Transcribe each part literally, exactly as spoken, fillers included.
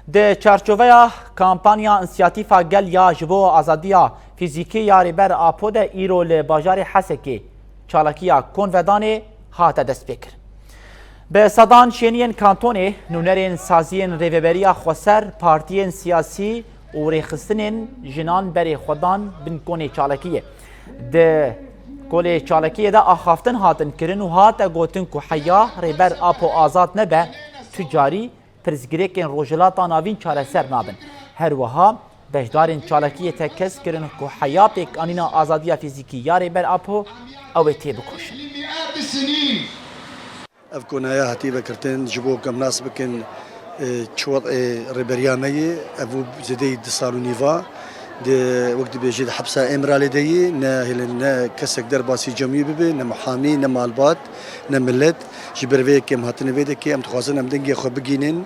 Di çarçoveya kampanya Însiyatîfa Gel ya ji bo azadiya fîzîkî ya Rêber Apo de îro li bajarê Hesekê çalakiya konvedanê hate destpêkirin. Bi sedan şêniyên kantonê, nûnerên saziyên Rêveberiya Xweser, partiyên siyasî û rêxistinên jinan berê xwe dan bin konê çalakiyê. Di kolê çalakiyê de axaftin hatin kirin û hate gotin ku heya Rêber Apo azad nebe, tu carî pirsgirêkên Rojhilata Navîn çareser nabin. Her wiha beşdarên çalakiyê tekez kirin ku heya pêkanîna azadiya fîzîkî ya Rêber Apo ew ê têbikoşin. Ev konaya hatiye vekirtin ji bo ku em nas bikin, e, çi wedê rêberiya me ye. Ev bû zêdeyî du sal û nîva. Di, wek dibêje, di hepsa Îmralê de ye. Ne hêlin, ne kesek derbasî cemiyê bibe, ne muhamî, ne malbat, ne milet. Ji ber vê yekê em hatine vê dekê, em dixwazin em dengê xwe bigihînin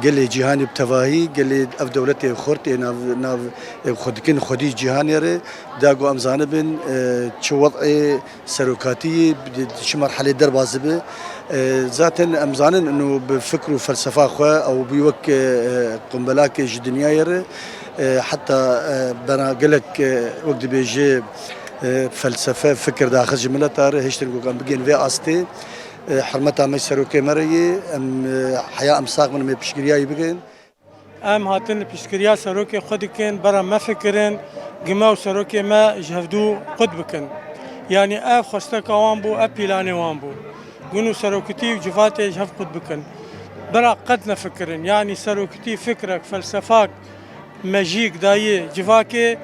gelê cîhanê bi tevahî, gelê ev dewletê xurt ê nav, nav, ê xwe dikin xwedî cîhanê re, da ku em zanibin, e, çi wedê serokatî yê, di, di çi merhelê derbas dibe. E, zaten em zanin ino bi fikr û felsefa xwe ew bû wek, e, qumbelakê ji dinyayê re, e, heta, e, bena gelek, e, wek dibêje, e, felsefe, fikir daxist ji mileta re, hiştin ku em bigên vê astê. E, hurmeta me serokê me re yê, em, e, heya em sax bin, em ê piştgiriya wî bikin. Em hatin piştgiriya serokê xwe dikin, bera me fikirin, gime û serokê me ji hevdû qut bikin. Yanî ev xwesteka wan bû, ev pîlanê wan bû. Gund û serokitî û civatê ji hev qut bikin. Bera qet nefikirin. Yanî serokitî fikrek, felsefak, mejîk dayê civakê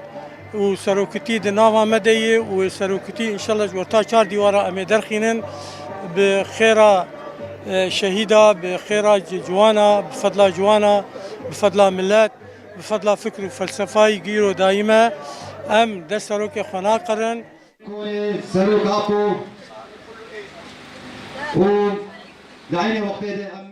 û serokitî di nava me de ye û serokitî înşallah ji orta çar dîwara em ê derxînin. Bi xêra, e, şehîda, bi xêra ci-, ciwana, bi fedla ciwana, bi fedla milet, bi fedla fikr û felsefayî gîro dayî me, em dest serokê xwe naqirin. Serok Apo û di eynî wextê de em